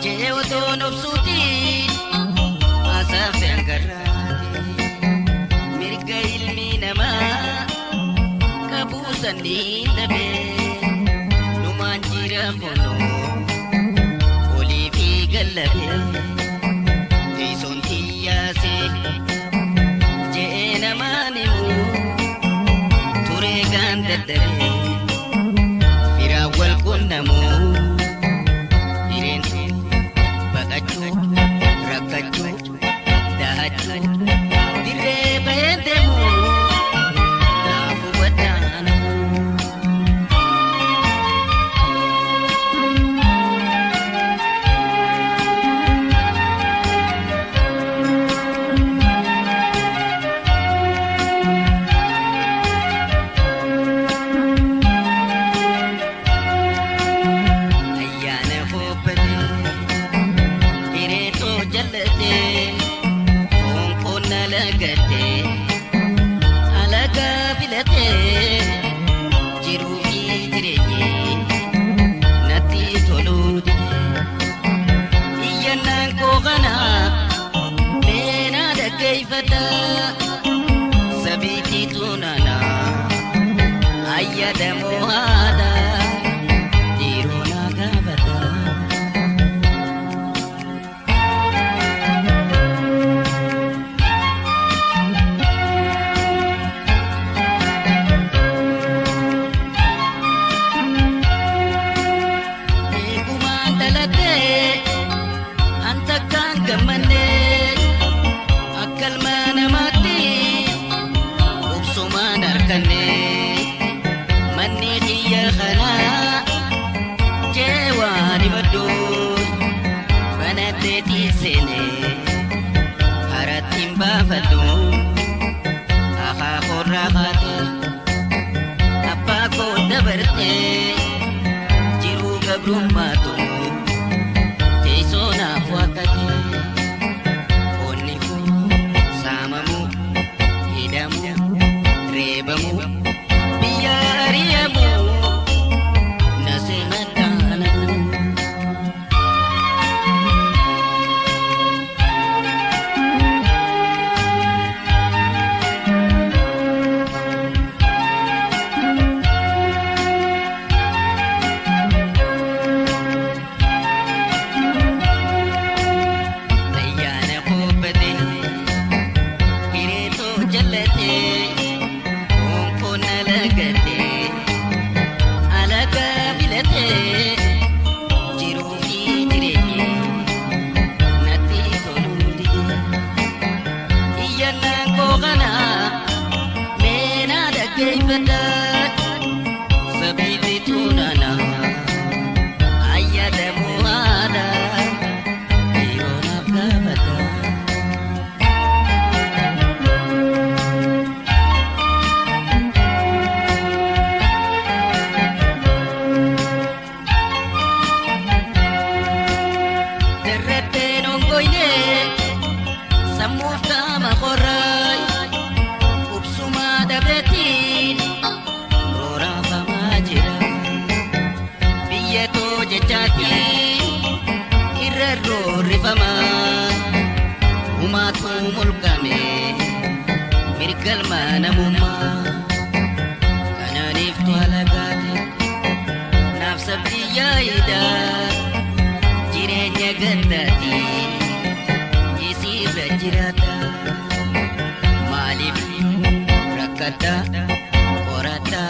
Jee otoon obsuutiin asaafeen garraati. Mirga ilmi namaa qabuu sanniin dhabee numaan jira kunoo olii fi gallabee teessoon xiyyaasee jee namaan himuu turee gaan daddabee firaan wal qunnamuu hireentuu baqachuu rakkachuu dahachuu dirree bahee deemuu naafuu baddaanuu. Ayyaana hoobbate hireetoo jallate foon qonna lagate alagaa filate jiruu fi jireenyi natti toluu dide iyyannaan koo kana meenaa dhaggeeffadha sabiitii tuunana ayyadamoo haadha. Dhiiroo naa gaafata. Eegumaan dhalatee an takkaan gammannee akka ilma namaatti obsumaan harkannee manni xiyya kanaa jee waan himadhu banadhee tiiseenee haratti hin baafadhu akaakorraa kaatee abbaa koo dabartee jiruu gabrummaatu teessoo naaf waakkate onni kun saamamuu hidhamuu reebamuu biyya ari'amuu na seemadhaanamuu. Ayyaana hoobbate hireetoo jallate honkoon alagate alagaa filate jiruu fi jireenyi natti toluu dide iyyannaan koo kana meenaa dhaggeeffadha sabiitti tuunana ayyadamoo haadha. Dhiiroo naaf gaafata. Darraddeen ongoynee sammuuf qaama qorraay ubsumaa dabreetiin rooraafamaa jira. Biyya too jechaatiin irra roorrifamaa humaatu mulqame mirgalma namummaa kanaaniif tola gaate naaf sabdi yaayida jireenya gandaati isiirra jiraata maaliif rakkata qorata